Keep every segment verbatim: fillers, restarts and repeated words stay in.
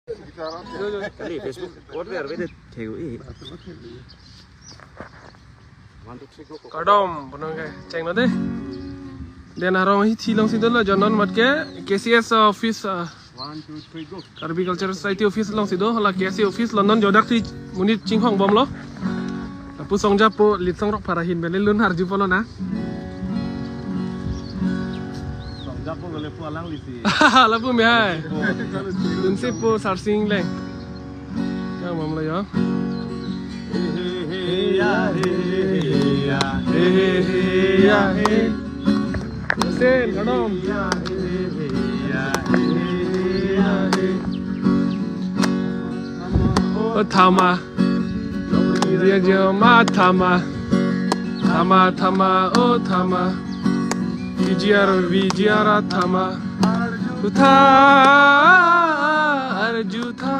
Kali Facebook, what we are waiting. Thegu i. One, two, three, go. Kardom, bonong ke, cheng lo de. Den arong hithi alongsi dolo, jonon mat ke, K C S office, ah, One, two, three, go. Karbi Cultural Society office alongsi do, hala K S A office lo non jodak ti monit chinghong bomlo. Lapu songjapo, lit songrok phara ahin pen lun arju polo na. Songjapo gole pu alanglisi. Lapu me hai. Lunsi pu sarsing leng. Ya, bomlo yo. Hey, hey, hey, ya, hey, hey, hey, ya. Hey, hey, hey, ya, hey. Sen, kardom. Ya, hey, hey, hey, ya, hey, hey, hey, ya, hey. O thama. Dia dia ma thama. Thama, thama, o thama. Vidyar, vidyara thama. Utha, arjutha.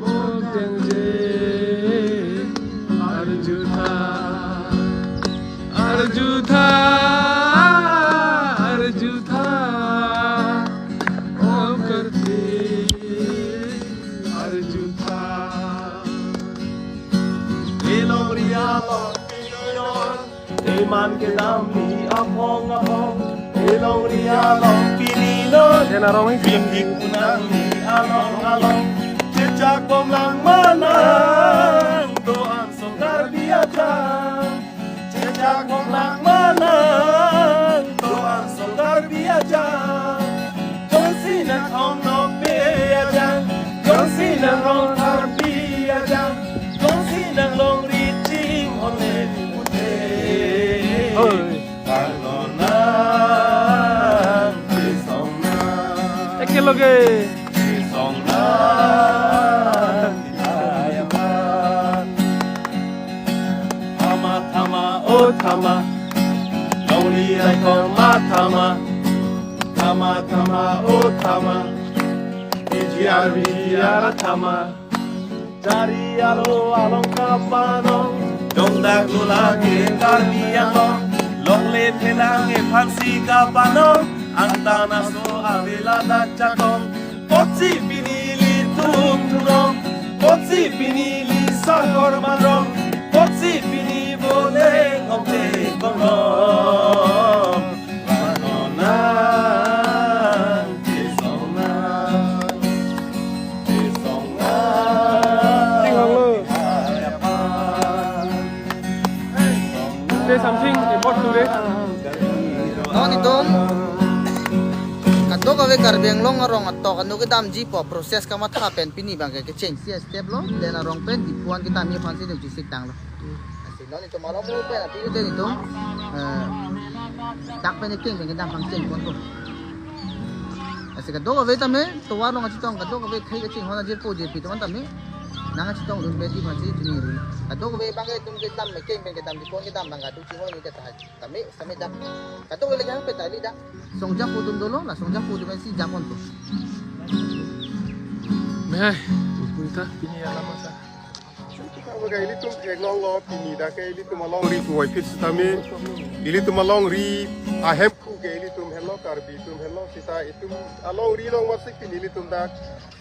O dengje, arjutha. Arjutha, arjutha, o karti, arjutha. Elong ria long pininon, eman kedam ni aphong aphong. Elong ria long pininon, den arong hi. Pinding kunang ni along along. Chechak bomlang manang, do-an song Karbi ajang. Chechak bomlang manang, do-an song Karbi ajang. Jongsi nang ong nokbe ajang, jongsi nang ong Karbi ajang, jongsi nang longri chinghon le pute. Oi. Karno nang chisong nang. Ekeloge. Chisong nang. Thama, thama, o thama. Longri ai kong ma thama. Thama, thama, o thama. Vidyar, vidyara thama. Dari alo along kapanong. Dongdak dula ke Karbi Anglong. Longle phelang ephansi kapanong. Angtan aso avela dak chatong. Potsi pini ilitum thunong, potsi pini ili sakor manrong, potsi pini boleng ong te kongnong. Manonang, chisongnang, chisongnang. Ting hong lo. Say something about today. Non itum kadokave Karbi Anglong arong atok anu kedamji pu process kamatha pen pini abang ke kechengsi step lo, den arong pen Diphu an kedamji aphansi itum chesik tanglo. Lasi non itum along pen aphi ke itum, eh, dak pen ekeng pen kedam pangcheng ponpo. Lasi kadokave tame tovar along kachetong, kadokave khei kachinghon ajirpo jirpi atum tame nang kachetongdun pen di aphansi chini ri. Kadokave abang ke itum kedam ekeng pen kedam, Diphu an kedam abang kaduk chinghon ni keta hai. Tame, tame dak. Kadokave le jang pe tali dak. Songjapo atum dolo, la songjapo atum si japonpo. Me hai, punta pini alam asa. Kabo ke ilitum theklonglo, pini dak ke ilitum alongri puvoiphit sitame, ilitum alongri ahemphu ke ilitum henlo, Karbi atum henlo, sita itum alongri along masi pini ilitum dak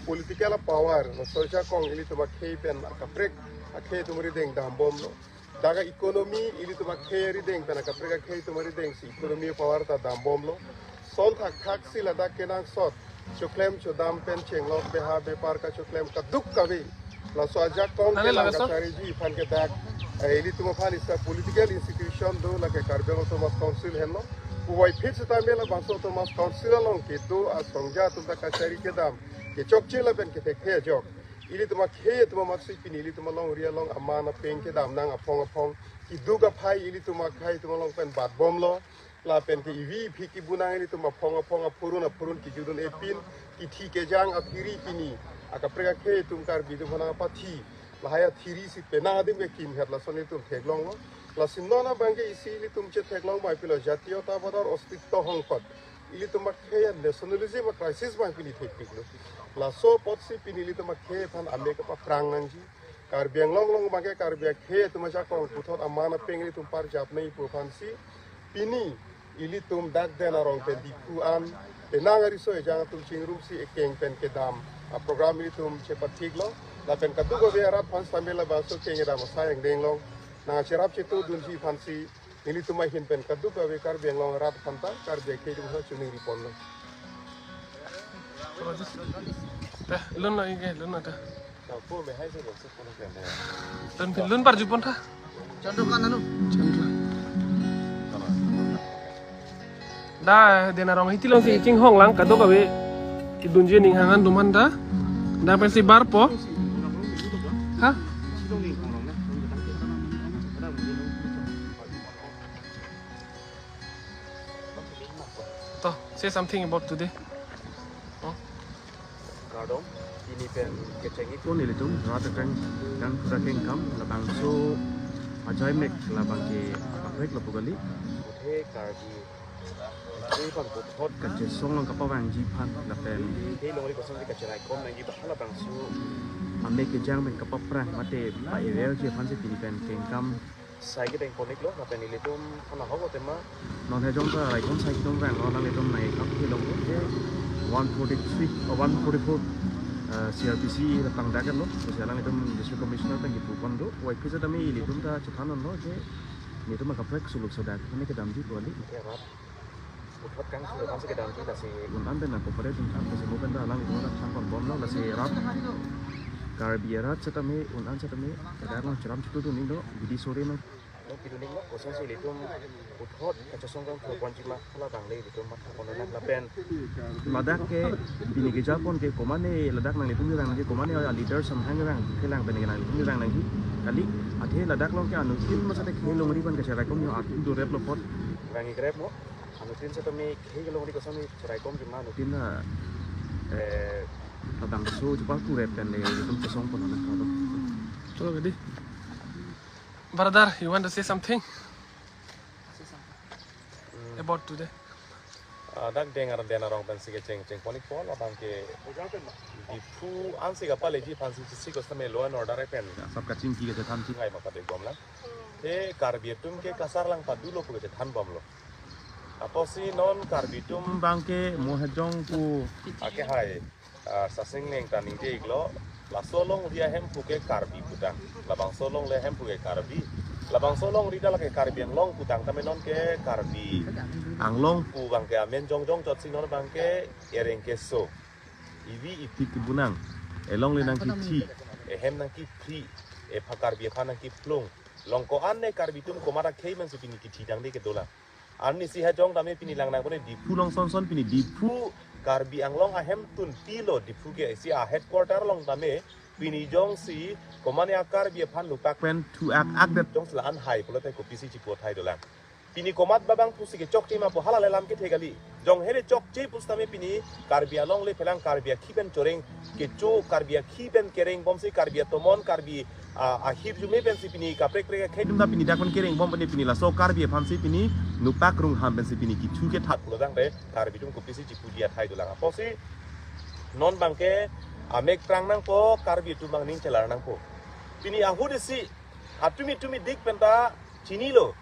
political power, laso ajakong ilitum akhei pen akaprek akhei atum rideng dambomlo. Dak economy ilitum akhei arideng pen akaprek akhei atum arideng si economy power ta dambomlo. Son thakthak si ladak kenangsot choklem chodam pen chenglok beha bepar kachoklem kadokave. Laso ajakong Nale kelang laga so? Kachariji aphan ke dak, eh, ilitum aphan isi political institution do, lake Karbi Anglong Autonomous Council henlo. Puvoiphit sitame labangso Autonomous Council along kedo asongja atum ta kachari kedam kechokche lapen kethekthe ajok. Ilitum akhei atum amatsi pini ilitum alongri along aman apeng kedam nang aphong aphong. Keduk aphai ilitum akhei atum along pen batbomlo. Lapen ke ivi iphi kibunang ilitum aphong aphong aphurun aphurun kijudun epin. Kithi kejang athiri pini akaprek akhei atum Karbi atum aphan nangpathi. Lahai athiri si penang adim ke kimhet lason ilitum theklonglo. Lasi non abang ke isi ilitum chetheklong bai pilo jatiyotabad ar ostitto hongkot. Ilitum akhei an nationalism a crisis abang pini thekpiklo. Laso apotsi pini ilitum akhei aphan amek kapaprang nangji. Karbi Anglong along abang ke Karbi akhei atum ajakong puthot aman apeng ilitum parjap nangji pu aphansi pini ilitum dak den arong pen Diphu an Penang ariso ejang atum chingrumsi ekeng pen kedam a-program ilitum chepathiklo. Lapen kadokave arat aphan sambil labangso keng kedam asai angdeng along nangcherap chetongdunji aphansi nelitum ahin pen kadokave Karbi Anglong arat aphanta Karbi akhei atum aphan choningri ponlo. Te, lun lo ike, lun lo te. Lun phi, lun parju pon tha. Chandra kan anu. Chandra. Da, Dena Ronghiti alongsi chinghong lang, kadokave kedunji aning hang an atum aphan da. Da pensi barpo. Ha? To, say something about today. Oh. Kardom, pini pen kechengji ko nelitum rat akreng dan kuda kengkam labangso ajai mek labang ke kaprek lapu kali. Kuthe Karbi, kuthe bang puthot kachesong lang kapavangji aphan lapen kehei longri kosonsi kacheraikom nangji ba labangso amek kejang pen kapaprang mate pa-iverji aphansi pini pen kengkam sai kedeng pon-iklo, lapen ilitum hana hogo tema. Non hejong ta raikom sai kedam vanglo, nanglitum nangkam kelonglo ke one forty-three, uh, one forty-four, uh, C R P C lapangdak lo. Lasi nanglitum District Commissioner pen kipu pon do. Wai pisa tame ilitum ta chethan lo ke nelitum akaprek suluk sodak kami kedamji kali. Ke rat puthot kangsu aphansi kedamji, lasi un-an pen nangkokore un-an lasi mo pen ta alanglitum ta than pon bomlo, lasi rat Karbi arat setame un-an setame kadang along cheram chetongdun-iklo, bidi sore no. Nung pidun-iklo, kosonsi ilitum puthot kachesong kangthu ponji ma, hala dangle ilitum matha pon nang lapen ladak ke pini kejapon ke komane ladak nanglitum vang nangji, komane a-leader samhang vang, kehei lang pen nanglitum vang nangji kali. Athe ladak along ke anuttin masa te kehei longri aphan kacheraikom yo atu do rep lo pot. Vang-ikrep mo, anuttin setame kehei longri kosonsi cheraikomji ma anuttin na, eh, labangso chepatu rep pen le ilitum chesong pon nang kado. Chalo, kadi. Brother, you want to say something? Say something. Hmm. About today? Ah, dak Deng ar Dena Rong pensi kecheng cheng pon-ikpo labang ke Diphu ansi kapaleji aphansi chesik setame law and order pen asap kachingki kachethan chingai ma padek bomlang. Te Karbi atum ke kasar lang padulo pu kachethan bomlo. Apotsi non Karbi atum abang ke mo hejong pu ake hai, ah, sasing neng ta ningje-iklo, laso longri ahemphu ke Karbi putang, labangso longle ahemphu ke Karbi, labangso longri ta lake Karbi Anglong putang, tame non ke Karbi Anglong pu abang ke amen jongjong chotsi non abang ke ereng keso, ivi iphik kebunang, elongle nangkithi, ehem nangkiphri, epha Karbi aphan nangkiphlung, longko an ne Karbi atum komat akhei mansi pini kithi tangte kedolang. Arnisi hejong tame pini lang nangpone Diphu along son son pini Diphu Karbi Anglong ahemtun pilo, Diphu ke isi a-headquarter along tame pini jongsi komane a-Karbi aphan lupak pen thu ak ak det jongsi la-an hai pulote kopisi chipu athai dolang. Pini komat ba abang pusi kechokche ma pu hala le lam kethe kali. Jong hele chokche pusitame pini Karbi alongle phelang Karbi akhi pen choreng kecho, Karbi akhi pen kereng bomsi Karbi atomon, Karbi, ah, ahirjume pensi pini kaprek prek akhei atum ta pini dak pen kereng bom pen pini laso Karbi aphansi pini nupak rungham pensi pini kithu kethat pulo tangte Karbi atum kopisi chipuji athai dolang. Apotsi non abang ke amek prang nangpo, Karbi atum abang ning chelar nangpo. Pini ahut isi atumi tumi dik penta chinilo,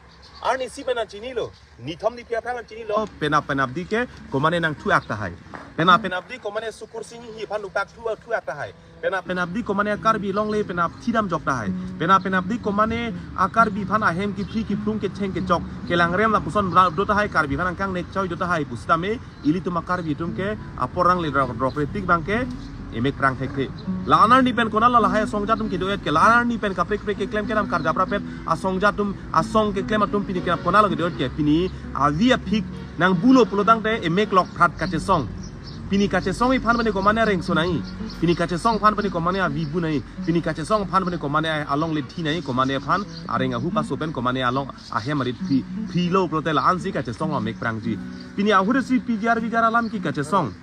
arnisi penta chinilo, nithom niphi aphrang chinilo. Penap penapdi ke komane nangthu ak tahai. Penap penapdi komane Sukursing Enghi aphan lupak thu thu ak tahai. Penap penapdi komane a-Karbi alongle penap thidam jok tahai. Penap penapdi komane a-Karbi aphan ahem kiphri kiphlung kecheng kechok kelangrem lapuson bra do tahai, Karbi aphan angkang nek choi do tahai pusitame ilitum a-Karbi atum ke apor nangle drok drok retik abang ke emek prang thekthe. La-an arni pen konatlo lahai asong atum kedo-et ke, la-an arni pen kaprek prek keklem kedam karjap rapet asong atum, asong keklem atum pini ke konatlo kedo-et ke, pini avi aphik nangbulo pulo tangte emek lok phrat kachesong. Pini kachesong aphan pini komane areng so nai. Pini kachesong aphan pini komane avi bu nai. Pini kachesong aphan pini komane alongle thi nai, komane aphan areng ahu paso pen komane along ahem arit phri, phrilo pulote la-ansi kachesong amek prangji. Pini ahut isi P G R V G R alam ke kachesong.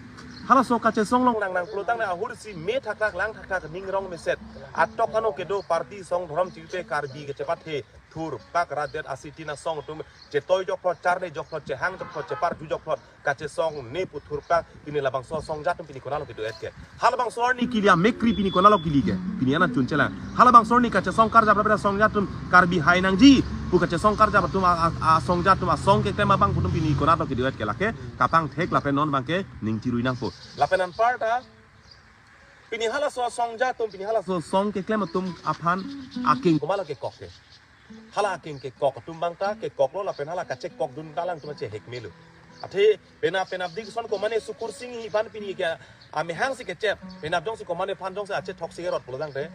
Halaso kachesong along nang nang pulo tangte ahut isi me thakthak lang thakthak ning rong meset. Atok ano kedo party song dhorom chirte Karbi kachepathe thurpak rat det asi tin asong atum chetoi jokphlot, charne jokphlot, chehang jokphlot, cheparju jokphlot, kachesong ne pu thurpak, pini labangso asong atum pini konatlo kedo-et ke. Halabangso arni kili amek kri pini konatlo kili ke. Pini anat chun chelang. Halabangso arni kachesong karjap rapet asong atum Karbi hai nangji. Pu kachesong karjap atum a, a, asongja atum asong keklem abang pu atum pini konat lo kedo-et ke lake kapangthek lapen non abangke ning chirui nangpo. Lapen anparta pini halaso asongja atum, pini halaso asong keklem atum aphan akeng komat lo kekok ke. Hala akeng kekok atum abang ta kekok lo lapen hala kachekok dun ta alangtum achehek melo. Athe penap penap dik son komane Sukur Singhi aphan pini ke amehang si kechep. Penap jongsi komane aphan jongsi achethok si kerot pulo tangte.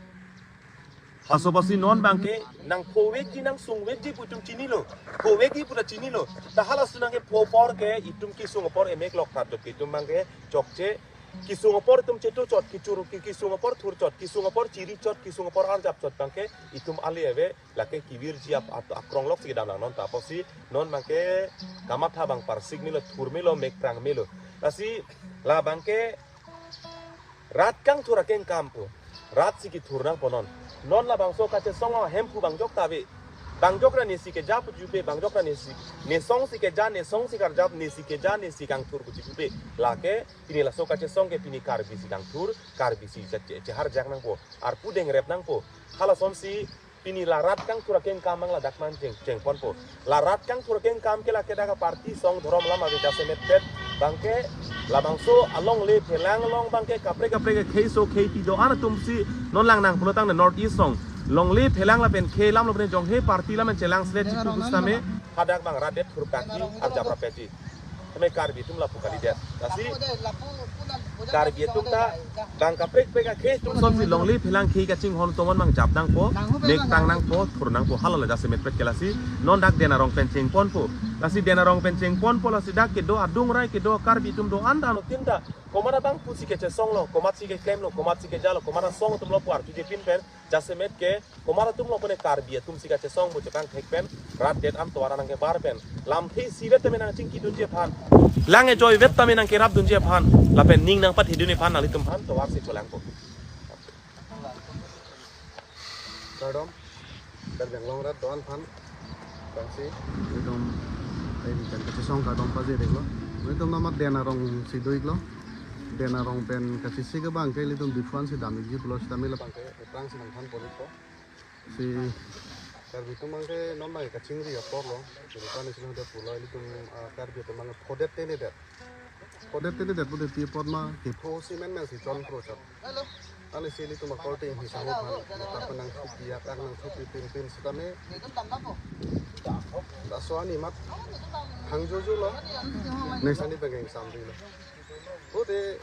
Halaso apotsi non abangke nang phovekji, nang sungvekji pu itum chinilo. Phovekji pu ta chinilo. Ta halaso nangkepho apor ke itum kesung apor emek lok khat dot ke itum abangke chokche. Kesung apor itum chetu chot, kechur, ke-, kesung apor thur chot, kesung apor chiri chot, kesung apor arjap chot abangke itum ale ave, lake kevirji ap-, ap-, akrong lok si kedam lang non ta apotsi non abangke kamatha abang parsik melo, thur melo, mek prang melo. Lasi la abangke rat kangthur akeng kam pu. Rat si kethur nangpo non. Non labangso kachesong ahemphu bang jok ta ave. Bang jok ra nesi keja pu chipupe, bang jok ra nesi, nesong si keja, nesong si karjap, nesi keja, nesi kangthur pu chipupe. Lake pini laso kachesong ke pini Karbi si kangthur, Karbi si che-, che-, cheharjak nangpo. Arpu dengrep nangpo. Halason si pini la rat kangthur akeng kam abang ladak man cheng, chengponpo. La rat kangthur akeng kam ke lake dak aparty song dhorom alam ave jasemet pet abangke labangso alongle phelang along abangke kaprek kaprek akhei so khei pi do-an atum si non lang nang pulo tangte North East song longle phelang lapen khei alam lo pen jonghe party alam pen chelang sle chipu pusitame hadak abang rat det thur paki arjap rapetji. Tame Karbi atum lapu kalidet. Lasi Karbi atum ta bang kaprek kaprek akhei atum son si longle phelang khei kachinghon tomon abang jap nangpo, mek tang nangpo, thur nangpo, hala la jasemet pet ke lasi non dak Den Arong pen chengponpo. Lasi Den Arong pen chengponpo, lasi dak kedo adung rai kedo Karbi atum do-an ta anuttin ta komat abang pusi kechesong lo, komat si keklem lo, komat si keja lo, komat asong atum lo pu arju jepin pen jasemet ke komat atum lo pune Karbi atum si kachesong pu chepangthek pen rat det an tovar nangkebar pen lamthe isivet tame nangchingki dunji aphan, lang ejoi vet tame nangkerap dunji aphan lapen ning nangpathedunji aphan nanglitum aphan tovar si cholangpo. Kardom, Karbi Anglong arat do-an aphan bangsi itum, eh, pen kachesong kardom pajir-iklo. Itum amat Den Arong si do-iklo. Den Arong pen kachesik abangke ilitum Diphu an si dam-ikji pulo sitame labangke aphrang si nangthan pon-ikpo. Si Karbi atum abangke non abangke kachingri apor lo. Jadi kani silo dia pulo ilitum, ah, Karbi atum abangke phodet tenedet. Phodet tenedet phodet pi apot ma kepho si menmen si chonpro chot. Ani si ilitum akorte hini sango aphan, mata penang thupi, ak nang thupi, pin pin sitame. Laso ani mat hangjojo lo. Next ani pengen samri lo. Pute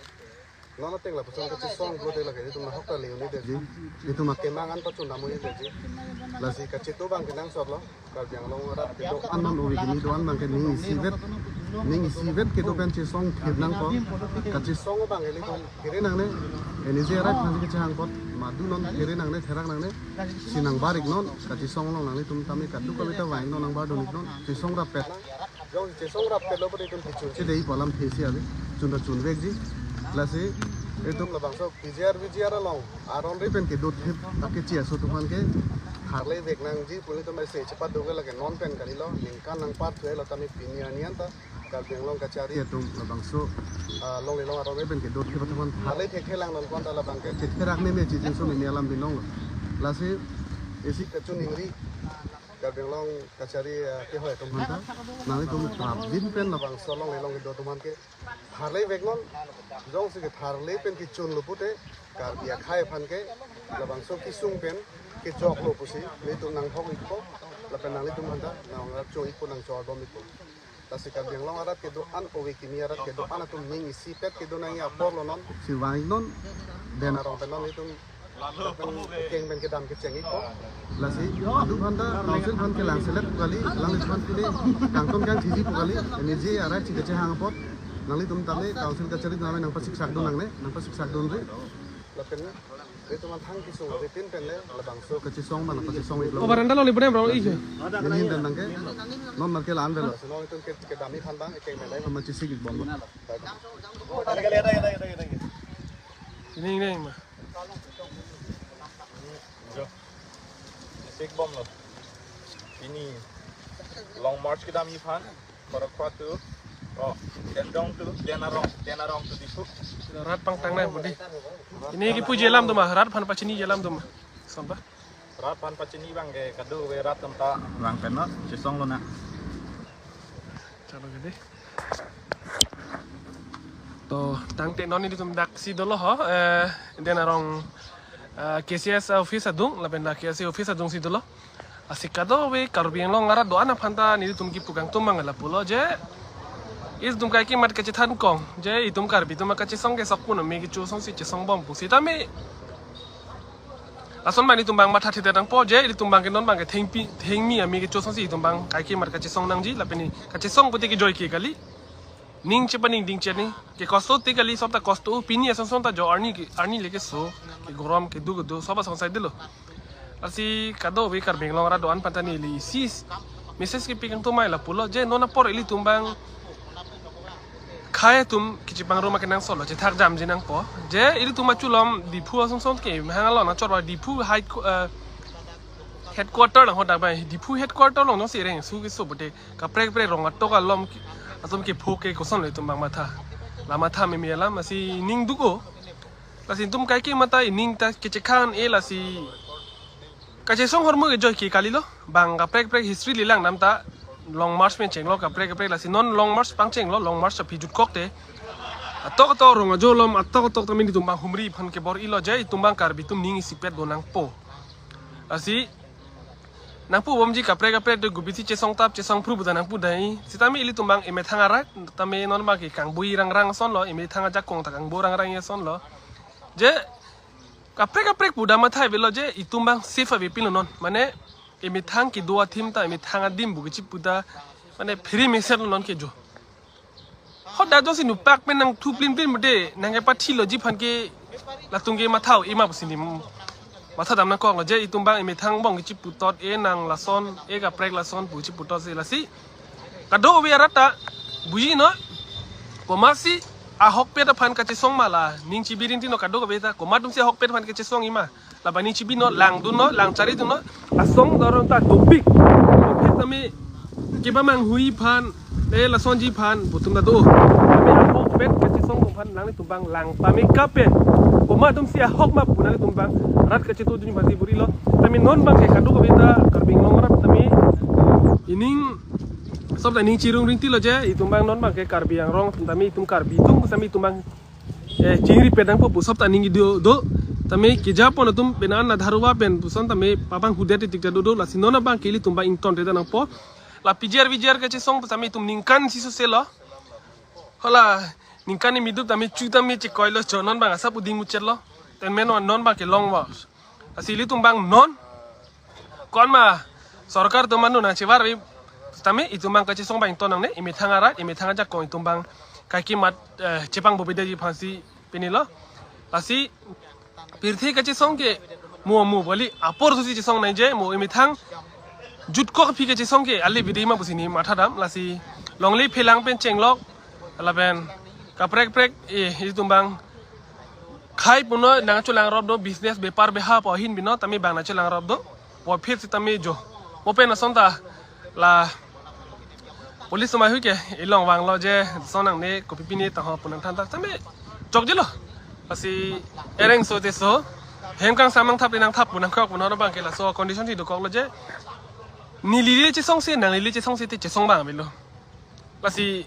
non ateng lapuson kachesong pute lake itum nahok ta le-un-edetji. Itum akemang an pachun dam-un-edetji. Lasi kachetu abang kenangsot lo. Karbi Anglong arat kedo-an non ove kimi do-an abangke ning isivet, ning isivet kedo pen chesong thir nangpo. Kachesong abang ilitum phere nangne. N H A arat aphan si kachehang apot madu non phere nangne, therak nangne. Si nangbar-iknon, kachesong along nanglitum tame kadokave ta vang-iknon, nangbar dun-iknon. Chesong rappet. Jong chesong rappet lo pute itum kechun chedei pu alamthe si ave. Chun ta chunvekji. Lasi itum labangso P G R V G R along aron-re pen kedo thip akechi aso atum aphan ke tharle vek nangji pu ilitum ese chepaduk lake non pen kalilo, ningkan nangpar thuelo tame pini arni an ta Karbi Anglong kachari atum labangso, ah, longle long aron-re pen kedo thip atum aphan tharle thekthe lang non pu an ta labangke chetherak meme chijinso meme alam binong lo. Lasi isi kachoningri Karbi Anglong kachari, ah, kehoi atum aphan ta nanglitum prapjin pen labangso longle long kedo atum aphan ke tharle veknon, jongsi ketharle pen kechun lo pute Karbi akhei aphan ke labangso kesung pen kechok lo pusi nelitum nangthok-ikpo, lapen nanglitum aphan ta nang-archo-ikpo, nangchor bom-ikpo. Lasi Karbi Anglong arat kedo-an ove kimi arat kedo-an atum ning isipet kedo nangji apor lo non. Si vang-iknon, Den Arong pen non itum lapen keng pen kedam kecheng-ikpo. Lasi adu aphan ta council aphan kelang selet pu kali, alangliphan pine kangton kangthiji pu kali, N H A arat si kachehang apot nanglitum tame council kachari tame nangpasiksak dun nangne, nangpasiksak dun-re. Lapen itum athang kesung ave tin pen le labangso kachesong mana kachesong-iklo. Oh, baranda lo ni bune bro, ih. Neli hin pen abangke non marke la-an avelo. Lasi non itum ke, kedam-ik aphan abang ekeng melai. Tama chesik-ik bomlo. Ini, ini, ma. Jo. Chesik bomlo. Pini Long March kedam-ik aphan. Para khua tu. Oh, Dendong tu, Den Arong, Den Arong tu Diphu. Rat pangtang nai budi. Ini kipu jelam tu ma, rat aphan pachiniji alam tu ma. Samba. Rat aphan pachini abang ke kadokave rat atum ta vang pen non chesong lonang. Chalo gede. To, tangte non nelitum daksi dolo ho, eh, Dena Rong, eh, K C S office adung, lapen dak K S A office adungsi dolo. Lasi kadokave Karbi Anglong arat do-an aphan ta nelitum kipu kangtum abang lapulo je, ilitum kaike mat kachethan kong je, itum Karbi atum kachesong ke sok pun ame kecho asonsi chesong bom pu sitame. Lason abang ilitum abang matha thedet nangpo je, ilitum abang ke non abang ke thengpi, thengpi ame kecho asonsi itum abang kaike mat kachesong nangji, lapen ni kachesong pute kejoi ke kali. Ning chepaningding cheni, ke kosto te kali, sop ta kosto, pini ason son ta jo arni ke, arni le keso, ke gorom, ke duk duk, sop asong sai delo. Lasi kadokave Karbi Anglong arat do-an aphan ta neli isi message kepi kangtum abang lapulo je, non apor ilitum abang khei atum kachepangrum akenangsot lo, chethak jamji nangpo. Je ilitum achulom Diphu asong son ke, hang along nangchot ra Diphu High Co-, eh, headquarter along ho dak abang, Diphu headquarter along nangsi reng su keso pute kaprek kaprek rong atok alom ki-, atum kepho ke koson lo itum abang matha. La matha meme alam, lasi ning duk-o. Lasi itum kaike mat ta ining ta kechekhan e, lasi kachesong ahormu kejoi ke kalilo. Bang kaprek kaprek history le langdam ta Long March pen chenglo kaprek kaprek, lasi non Long March pangchenglo, Long March aphi jutkok te. Atok atok rong ajo alom, atok atok tame itum abang humri aphan kebor-ilo je, itum abang Karbi atum ning isipet do nangpo. Lasi nangpu bomji kaprek kaprek de gubisi chesong tap, chesong phru puta nangpu dai. Sitame ilitum abang emethang arat tame non abang ke kangbui rangrang ason lo, emethang ajakong ta kangbu rangrang ason lo. Je kaprek kaprek pu ta matha avelo je, itum abang safe avepin lo non. Mane emethang kedo athim ta, emethang adim pu kechipu ta, mane phiri meset lo non ke jo. Hadak jongsi nupak pen nangthu plin plin mate nangkepathi loji aphan ke latum ke matha-o ema pusi neli mathadam nangkok lo je, itum abang emethang bong kechipu tot e, nang lason e, kaprek lason pu chipu tot si, lasi kadokave arat ta buji non. Komatsi ahokpet aphan kachesong ma, la ning chibi rinti non kadokave ta, komat atumsi ahokpet aphan kachesong-i ma. Labang ning chibi non, langdun non, lang chari dun non. Asong dorong ta dopik. Dopik tame kepamanghui aphan, eh, lasonji aphan pu atum ta do. Tame ahokpet kachesong atum aphan nanglitum abang lang pame kapen, komat atumsi ahok ma pu nanglitum abang rat kachetu dun aphansi bor-ilo. Tame non abang ke kadokave ta Karbi Anglong arat tame ining sop ta ning chirung rinti lo je, itum abang non abang ke Karbi Anglong atum tame, itum Karbi atum tame itum abang eh, chingri pet nangpo pu sop ta ning do, do. Tame keja pon atum pen an na dharuva pen puson tame papanghudet tik ta do do, lasi non abang ke ilitum abang ingtonte nangpo. La P G R V G R kachesong pu tame itum ningkan isi sose lo. Hala ningkan ni midup tame chu tame chekoi lo jo, non abang asap uding muchet lo. Ten men non abang ke Long March. Lasi ilitum abang non konma sorkar atum manu nangchevar ave tame itum abang kachesong abang ington nangne, emethang arat, emethang ajakong itum abang kaike mat, eh, chepang bobedeji aphansi pini lo. Lasi pirthe kachesong ke mo mo bali apor susi chesong nangji, mo emethang jutkok aphi kachesong ke ale bidi ma pusi neli mathadam, lasi longle phelang pen chenglok lapen kaprek prek, eh, itum abang khei punon nangcholangrop do, business bepar beha pu ahin bino tame abang nangcholangrop do. Pu aphi sitame jo. Mo pen ason ta la police atum ahui ke ilong vanglo je, son nangne kopi pine ta ho pu nangthan ta tame chokjelo. Lasi ereng so te so, hem kangsam nangthap le nangthap pu nangkok pu non abang ke laso condition si dokok lo je. Neli le chesong si, nangli le chesong si te chesong abang avelo. Lasi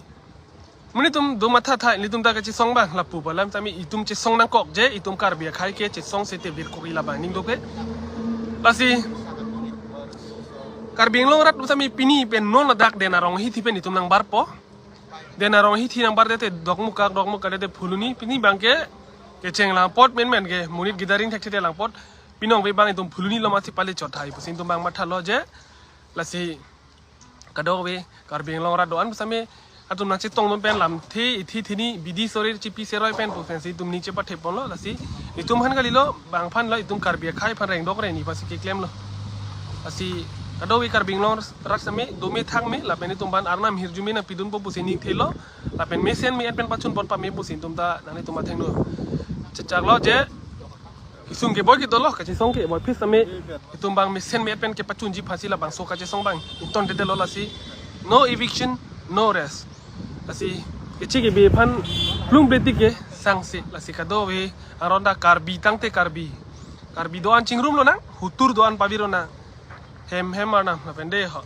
monit atum do matha thai, nelitum ta kachesong abang lapu pu alam tame itum chesong nangkok je, itum Karbi akhei ke chesong sete virkok-i labang ning doke. Lasi Karbi Anglong arat tame pini pen non ladak Dena Rong ahithi pen itum nangbarpo. Dena Rong ahithi nangbar dete Dokmoka, Dokmoka dete Phuloni, pini abang ke kecheng langpot men men ke monit gathering thekthe langpot. Pini ong abang itum Phuloni loma si pale chot hai pusi itum abang mathalo je. Lasi kadokave Karbi Anglong arat do-an pu tame atum nangchetong non pen lamthe ithi thini bidi sore chipi seroi pen pu pensi itum ning chepathe ponlo, lasi itum aphan kalilo, bang aphan lo, itum Karbi akhei aphan rengdok reni aphansi keklemlo. Lasi kadokave Karbi Anglong arat tame dome thakme lapen itum aphan arnam hirjume nangpidunpo pusi ning thelo, lapen mesen me-et pen pachun pon pame pusi itum ta nanglitum athengno chechaklo je. Kesung keboi ke dolo, kachesong keboi, phis tame itum abang mesen me-et pen kepachunji aphansi labangso kachesong abang ington dede lo, lasi no eviction, no rest. Lasi keche kebe aphan plung bletik ke sangse, lasi kadokave aron ta Karbi tangte Karbi. Karbi do-an chingrum lonang, hutur do-an pavir lonang. Hem hem arnam lapen de ho.